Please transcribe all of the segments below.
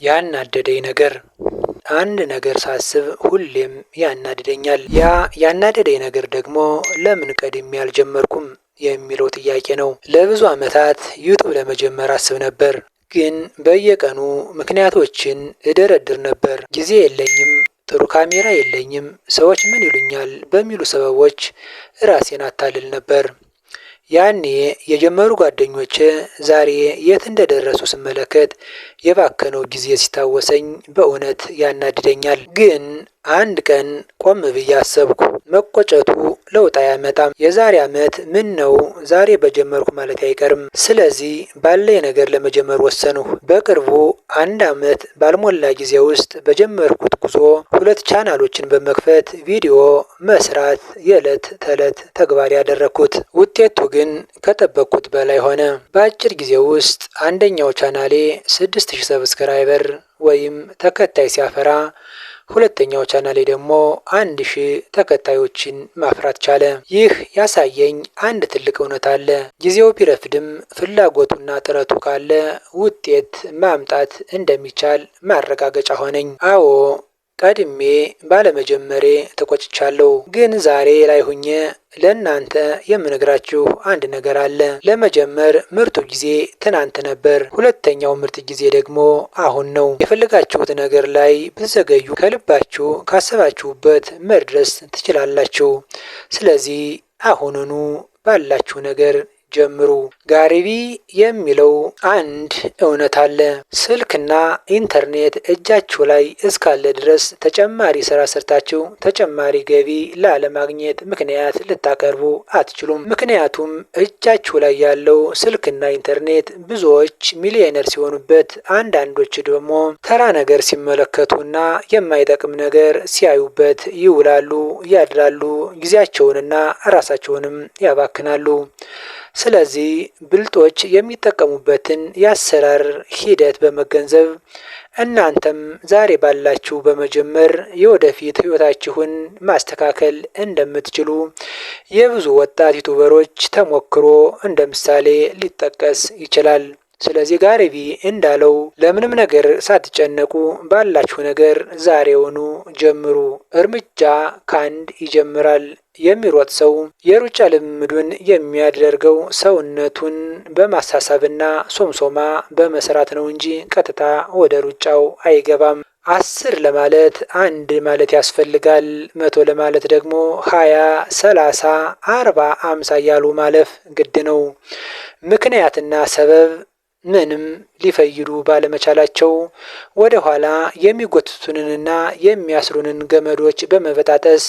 ያናደደኝ ነገር፣ አንድ ነገር ሳስብ ሁሌም ያናድደኛል። ያ ያናደደኝ ነገር ደግሞ ለምን ቀድሜ አልጀመርኩም የሚለው ጥያቄ ነው። ለብዙ ዓመታት ዩቱብ ለመጀመር አስብ ነበር፣ ግን በየቀኑ ምክንያቶችን እደረድር ነበር። ጊዜ የለኝም፣ ጥሩ ካሜራ የለኝም፣ ሰዎች ምን ይሉኛል በሚሉ ሰበቦች ራሴን አታልል ነበር። ያኔ የጀመሩ ጓደኞቼ ዛሬ የት እንደደረሱ ስመለከት የባከነው ጊዜ ሲታወሰኝ በእውነት ያናድደኛል። ግን አንድ ቀን ቆም ብዬ አሰብኩ። መቆጨቱ ለውጥ አያመጣም። የዛሬ ዓመት ምን ነው ዛሬ በጀመርኩ ማለት አይቀርም። ስለዚህ ባለኝ ነገር ለመጀመር ወሰንሁ። በቅርቡ አንድ ዓመት ባልሞላ ጊዜ ውስጥ በጀመርኩት ጉዞ ሁለት ቻናሎችን በመክፈት ቪዲዮ መስራት የዕለት ተዕለት ተግባር ያደረግኩት። ውጤቱ ግን ከጠበቅኩት በላይ ሆነ። በአጭር ጊዜ ውስጥ አንደኛው ቻናሌ 6000 subscriber ወይም ተከታይ ሲያፈራ፣ ሁለተኛው ቻናሌ ደግሞ 1000 ተከታዮችን ማፍራት ቻለ። ይህ ያሳየኝ አንድ ትልቅ እውነት አለ። ጊዜው ቢረፍድም ፍላጎቱና ጥረቱ ካለ ውጤት ማምጣት እንደሚቻል ማረጋገጫ ሆነኝ። አዎ፣ ቀድሜ ባለመጀመሬ ተቆጭቻለሁ። ግን ዛሬ ላይ ሁኜ ለእናንተ የምነግራችሁ አንድ ነገር አለ። ለመጀመር ምርጡ ጊዜ ትናንት ነበር። ሁለተኛው ምርጥ ጊዜ ደግሞ አሁን ነው። የፈለጋችሁት ነገር ላይ ብትዘገዩ ከልባችሁ ካሰባችሁበት መድረስ ትችላላችሁ። ስለዚህ አሁኑኑ ባላችሁ ነገር ጀምሩ። ጋሪ ቪ የሚለው አንድ እውነት አለ። ስልክና ኢንተርኔት እጃችሁ ላይ እስካለ ድረስ ተጨማሪ ስራ ሰርታችሁ ተጨማሪ ገቢ ላለማግኘት ምክንያት ልታቀርቡ አትችሉም። ምክንያቱም እጃችሁ ላይ ያለው ስልክና ኢንተርኔት ብዙዎች ሚሊዮነር ሲሆኑበት፣ አንዳንዶች ደግሞ ተራ ነገር ሲመለከቱና የማይጠቅም ነገር ሲያዩበት ይውላሉ፣ ያድራሉ፣ ጊዜያቸውንና ራሳቸውንም ያባክናሉ። ስለዚህ ብልጦች የሚጠቀሙበትን የአሰራር ሂደት በመገንዘብ እናንተም ዛሬ ባላችሁ በመጀመር የወደፊት ህይወታችሁን ማስተካከል እንደምትችሉ የብዙ ወጣት ዩቱበሮች ተሞክሮ እንደ ምሳሌ ሊጠቀስ ይችላል። ስለዚህ ጋሪ ቪ እንዳለው ለምንም ነገር ሳትጨነቁ ባላችሁ ነገር ዛሬውኑ ጀምሩ። እርምጃ ከአንድ ይጀምራል። የሚሮጥ ሰው የሩጫ ልምምዱን የሚያደርገው ሰውነቱን በማሳሳብና ሶምሶማ በመስራት ነው እንጂ ቀጥታ ወደ ሩጫው አይገባም። 10 ለማለት አንድ ማለት ያስፈልጋል። 100 ለማለት ደግሞ 20፣ 30፣ 40፣ 50 እያሉ ማለፍ ግድ ነው። ምክንያትና ሰበብ ምንም ሊፈይዱ ባለመቻላቸው ወደ ኋላ የሚጎትቱንንና የሚያስሩንን ገመዶች በመበጣጠስ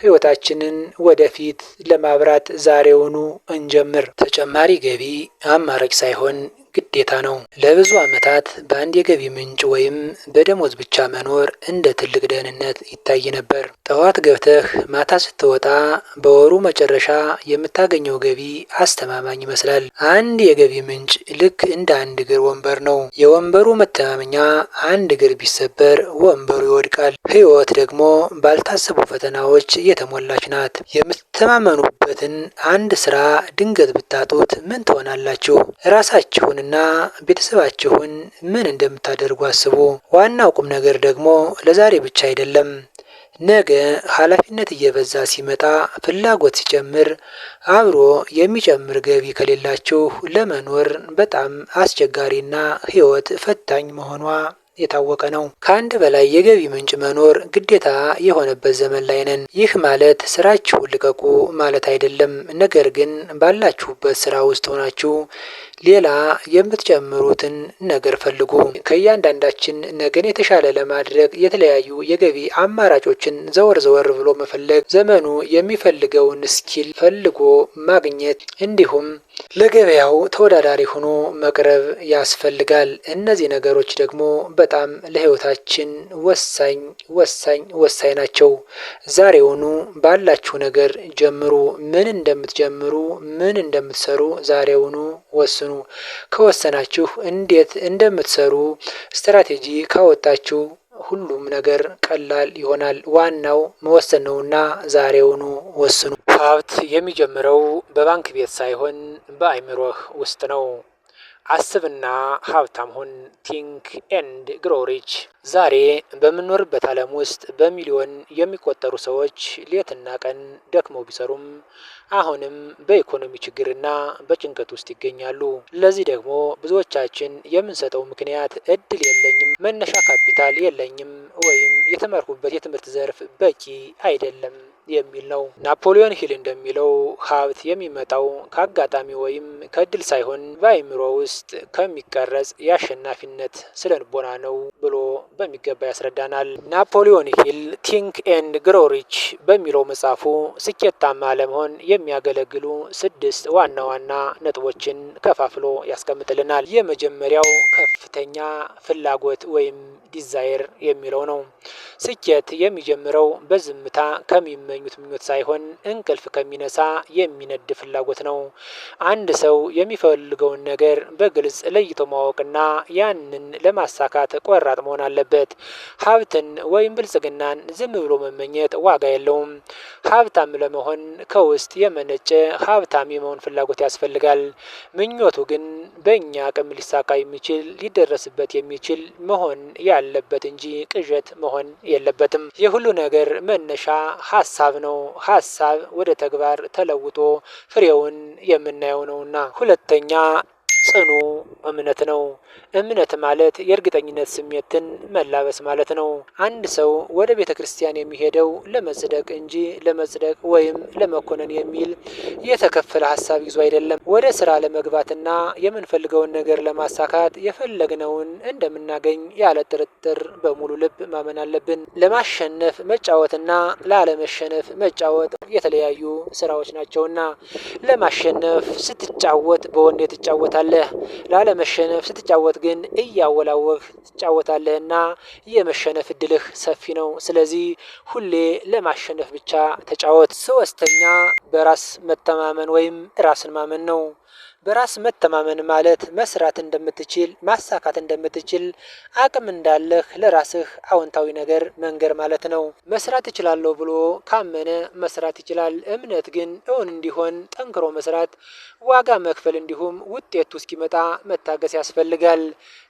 ህይወታችንን ወደፊት ለማብራት ዛሬውኑ እንጀምር። ተጨማሪ ገቢ አማራጭ ሳይሆን ግዴታ ነው። ለብዙ ዓመታት በአንድ የገቢ ምንጭ ወይም በደሞዝ ብቻ መኖር እንደ ትልቅ ደህንነት ይታይ ነበር። ጠዋት ገብተህ ማታ ስትወጣ በወሩ መጨረሻ የምታገኘው ገቢ አስተማማኝ ይመስላል። አንድ የገቢ ምንጭ ልክ እንደ አንድ እግር ወንበር ነው። የወንበሩ መተማመኛ አንድ እግር ቢሰበር ወንበሩ ይወድቃል። ህይወት ደግሞ ባልታሰቡ ፈተናዎች የተሞላች ናት። የምትተማመኑበትን አንድ ስራ ድንገት ብታጡት ምን ትሆናላችሁ? ራሳችሁንና ቤተሰባችሁን ምን እንደምታደርጉ አስቡ። ዋናው ቁም ነገር ደግሞ ለዛሬ ብቻ አይደለም። ነገ ኃላፊነት እየበዛ ሲመጣ፣ ፍላጎት ሲጨምር፣ አብሮ የሚጨምር ገቢ ከሌላችሁ ለመኖር በጣም አስቸጋሪና ህይወት ፈታኝ መሆኗ የታወቀ ነው። ከአንድ በላይ የገቢ ምንጭ መኖር ግዴታ የሆነበት ዘመን ላይ ነን። ይህ ማለት ስራችሁን ልቀቁ ማለት አይደለም። ነገር ግን ባላችሁበት ስራ ውስጥ ሆናችሁ ሌላ የምትጨምሩትን ነገር ፈልጉ። ከእያንዳንዳችን ነገን የተሻለ ለማድረግ የተለያዩ የገቢ አማራጮችን ዘወር ዘወር ብሎ መፈለግ፣ ዘመኑ የሚፈልገውን skill ፈልጎ ማግኘት፣ እንዲሁም ለገበያው ተወዳዳሪ ሆኖ መቅረብ ያስፈልጋል። እነዚህ ነገሮች ደግሞ በጣም ለህይወታችን ወሳኝ ወሳኝ ወሳኝ ናቸው። ዛሬውኑ ባላችሁ ነገር ጀምሩ። ምን እንደምትጀምሩ፣ ምን እንደምትሰሩ ዛሬውኑ ወስኑ። ከወሰናችሁ፣ እንዴት እንደምትሰሩ ስትራቴጂ ካወጣችሁ ሁሉም ነገር ቀላል ይሆናል። ዋናው መወሰን ነውና ዛሬውኑ ወስኑ። ሀብት የሚጀምረው በባንክ ቤት ሳይሆን በአይምሮህ ውስጥ ነው። አስብና ሀብታም ሁን። Think and Grow Rich። ዛሬ በምንኖርበት ዓለም ውስጥ በሚሊዮን የሚቆጠሩ ሰዎች ሌትና ቀን ደክመው ቢሰሩም አሁንም በኢኮኖሚ ችግርና በጭንቀት ውስጥ ይገኛሉ። ለዚህ ደግሞ ብዙዎቻችን የምንሰጠው ምክንያት እድል የለኝም፣ መነሻ ካፒታል የለኝም፣ ወይም የተማርኩበት የትምህርት ዘርፍ በቂ አይደለም የሚል ነው። ናፖሊዮን ሂል እንደሚለው ሀብት የሚመጣው ከአጋጣሚ ወይም ከእድል ሳይሆን በአእምሮ ውስጥ ከሚቀረጽ የአሸናፊነት ስነልቦና ነው ብሎ በሚገባ ያስረዳናል። ናፖሊዮን ሂል Think and Grow Rich በሚለው መጽሐፉ ስኬታማ ለመሆን የሚያገለግሉ ስድስት ዋና ዋና ነጥቦችን ከፋፍሎ ያስቀምጥልናል። የመጀመሪያው ከፍተኛ ፍላጎት ወይም desire የሚለው ነው። ስኬት የሚጀምረው በዝምታ ከሚመኙት ምኞት ሳይሆን እንቅልፍ ከሚነሳ የሚነድ ፍላጎት ነው። አንድ ሰው የሚፈልገውን ነገር በግልጽ ለይቶ ማወቅና ያንን ለማሳካት ቆራጥ መሆን አለበት። ሀብትን ወይም ብልጽግናን ዝም ብሎ መመኘት ዋጋ የለውም። ሀብታም ለመሆን ከውስጥ የመነጨ ሀብታም የመሆን ፍላጎት ያስፈልጋል። ምኞቱ ግን በእኛ አቅም ሊሳካ የሚችል፣ ሊደረስበት የሚችል መሆን ያለበት እንጂ ቅዠት መሆን የለበትም። የሁሉ ነገር መነሻ ሀሳብ ነው። ሀሳብ ወደ ተግባር ተለውጦ ፍሬውን የምናየው ነውና። ሁለተኛ ጽኑ እምነት ነው። እምነት ማለት የእርግጠኝነት ስሜትን መላበስ ማለት ነው። አንድ ሰው ወደ ቤተ ክርስቲያን የሚሄደው ለመጽደቅ እንጂ ለመጽደቅ ወይም ለመኮነን የሚል የተከፈለ ሀሳብ ይዞ አይደለም። ወደ ስራ ለመግባትና የምንፈልገውን ነገር ለማሳካት የፈለግነውን እንደምናገኝ ያለ ጥርጥር በሙሉ ልብ ማመን አለብን። ለማሸነፍ መጫወትና ላለመሸነፍ መጫወት የተለያዩ ስራዎች ናቸውና ለማሸነፍ ስትጫወት በወኔ ትጫወታለህ። ላለመሸነፍ ስትጫወት ግን እያወላወልህ ትጫወታለህና የመሸነፍ እድልህ ሰፊ ነው። ስለዚህ ሁሌ ለማሸነፍ ብቻ ተጫወት። ሶስተኛ በራስ መተማመን ወይም ራስን ማመን ነው። በራስ መተማመን ማለት መስራት እንደምትችል፣ ማሳካት እንደምትችል፣ አቅም እንዳለህ ለራስህ አዎንታዊ ነገር መንገር ማለት ነው። መስራት እችላለሁ ብሎ ካመነ መስራት ይችላል። እምነት ግን እውን እንዲሆን ጠንክሮ መስራት፣ ዋጋ መክፈል እንዲሁም ውጤቱ እስኪመጣ መታገስ ያስፈልጋል።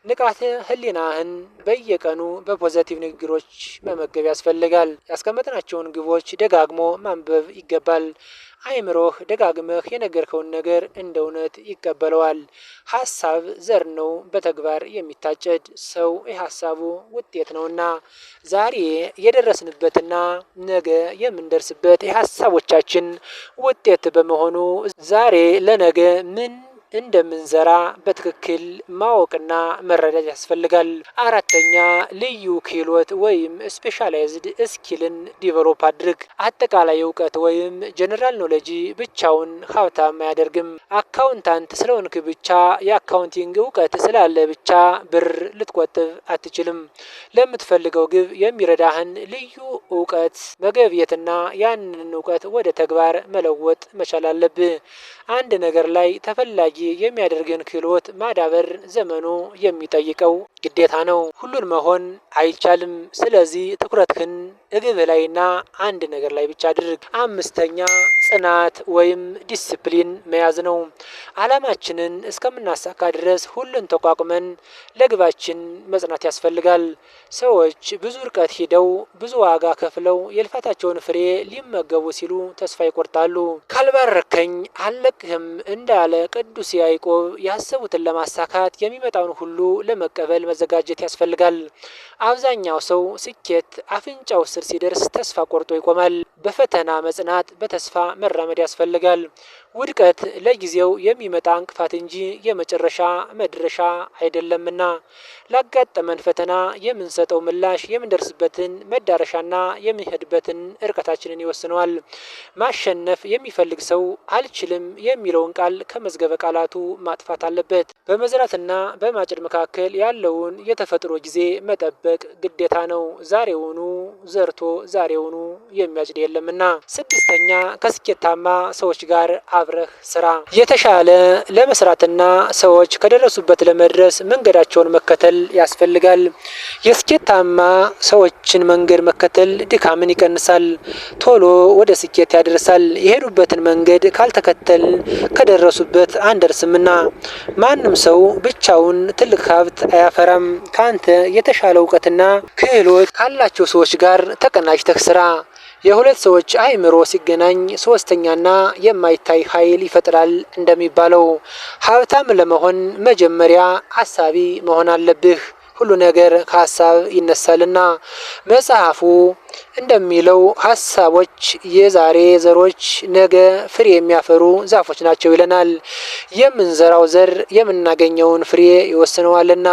ንቃተ ህሊናህን በየቀኑ በ positive ንግግሮች መመገብ ያስፈልጋል። ያስቀመጥናቸውን ግቦች ደጋግሞ ማንበብ ይገባል። አይምሮህ ደጋግመህ የነገርከውን ነገር እንደ እውነት ይቀበለዋል። ሀሳብ ዘር ነው፣ በተግባር የሚታጨድ። ሰው የሀሳቡ ውጤት ነውና ዛሬ የደረስንበትና ነገ የምንደርስበት የሀሳቦቻችን ውጤት በመሆኑ ዛሬ ለነገ ምን እንደምንዘራ በትክክል ማወቅና መረዳት ያስፈልጋል። አራተኛ ልዩ ክህሎት ወይም specialized skill ን develop አድርግ። አጠቃላይ እውቀት ወይም general knowledge ብቻውን ሀብታም አያደርግም። Accountant ስለሆንክ ብቻ፣ የ accounting እውቀት ስላለ ብቻ ብር ልትቆጥብ አትችልም። ለምትፈልገው ግብ የሚረዳህን ልዩ እውቀት መገብየትና ያንን እውቀት ወደ ተግባር መለወጥ መቻል አለብህ። አንድ ነገር ላይ ተፈላጊ የሚያደርግን ክህሎት ማዳበር ዘመኑ የሚጠይቀው ግዴታ ነው። ሁሉን መሆን አይቻልም። ስለዚህ ትኩረትህን እግብህ ላይና አንድ ነገር ላይ ብቻ አድርግ። አምስተኛ ጽናት ወይም ዲስፕሊን መያዝ ነው። አላማችንን እስከምናሳካ ድረስ ሁሉን ተቋቁመን ለግባችን መጽናት ያስፈልጋል። ሰዎች ብዙ ርቀት ሂደው ብዙ ዋጋ ከፍለው የልፋታቸውን ፍሬ ሊመገቡ ሲሉ ተስፋ ይቆርጣሉ። ካልባረከኝ አልለቅህም እንዳለ ቅዱስ ያዕቆብ ያሰቡትን ለማሳካት የሚመጣውን ሁሉ ለመቀበል መዘጋጀት ያስፈልጋል። አብዛኛው ሰው ስኬት አፍንጫው ስር ሲደርስ ተስፋ ቆርጦ ይቆማል። በፈተና መጽናት፣ በተስፋ መራመድ ያስፈልጋል። ውድቀት ለጊዜው የሚመጣ እንቅፋት እንጂ የመጨረሻ መድረሻ አይደለምና ላጋጠመን ፈተና የምንሰጠው ምላሽ የምንደርስበትን መዳረሻና የምንሄድበትን እርቀታችንን ይወስነዋል። ማሸነፍ የሚፈልግ ሰው አልችልም የሚለውን ቃል ከመዝገበ ቃላቱ ማጥፋት አለበት። በመዝራትና በማጨድ መካከል ያለውን የተፈጥሮ ጊዜ መጠበቅ ግዴታ ነው። ዛሬውኑ ዘርቶ ዛሬውኑ የሚያጭድ የለምና። ስድስተኛ ከስኬታማ ሰዎች ጋር አብረህ አብረህ ስራ። የተሻለ ለመስራትና ሰዎች ከደረሱበት ለመድረስ መንገዳቸውን መከተል ያስፈልጋል። የስኬታማ ሰዎችን መንገድ መከተል ድካምን ይቀንሳል፣ ቶሎ ወደ ስኬት ያደርሳል። የሄዱበትን መንገድ ካልተከተል ከደረሱበት አንደርስምና። ማንም ሰው ብቻውን ትልቅ ሀብት አያፈራም። ከአንተ የተሻለ እውቀትና ክህሎት ካላቸው ሰዎች ጋር ተቀናጅተህ ስራ። የሁለት ሰዎች አእምሮ ሲገናኝ ሶስተኛና የማይታይ ኃይል ይፈጥራል እንደሚባለው፣ ሀብታም ለመሆን መጀመሪያ አሳቢ መሆን አለብህ። ሁሉ ነገር ከሀሳብ ይነሳልና። መጽሐፉ እንደሚለው ሀሳቦች የዛሬ ዘሮች ነገ ፍሬ የሚያፈሩ ዛፎች ናቸው ይለናል። የምንዘራው ዘር የምናገኘውን ፍሬ ይወስነዋልና።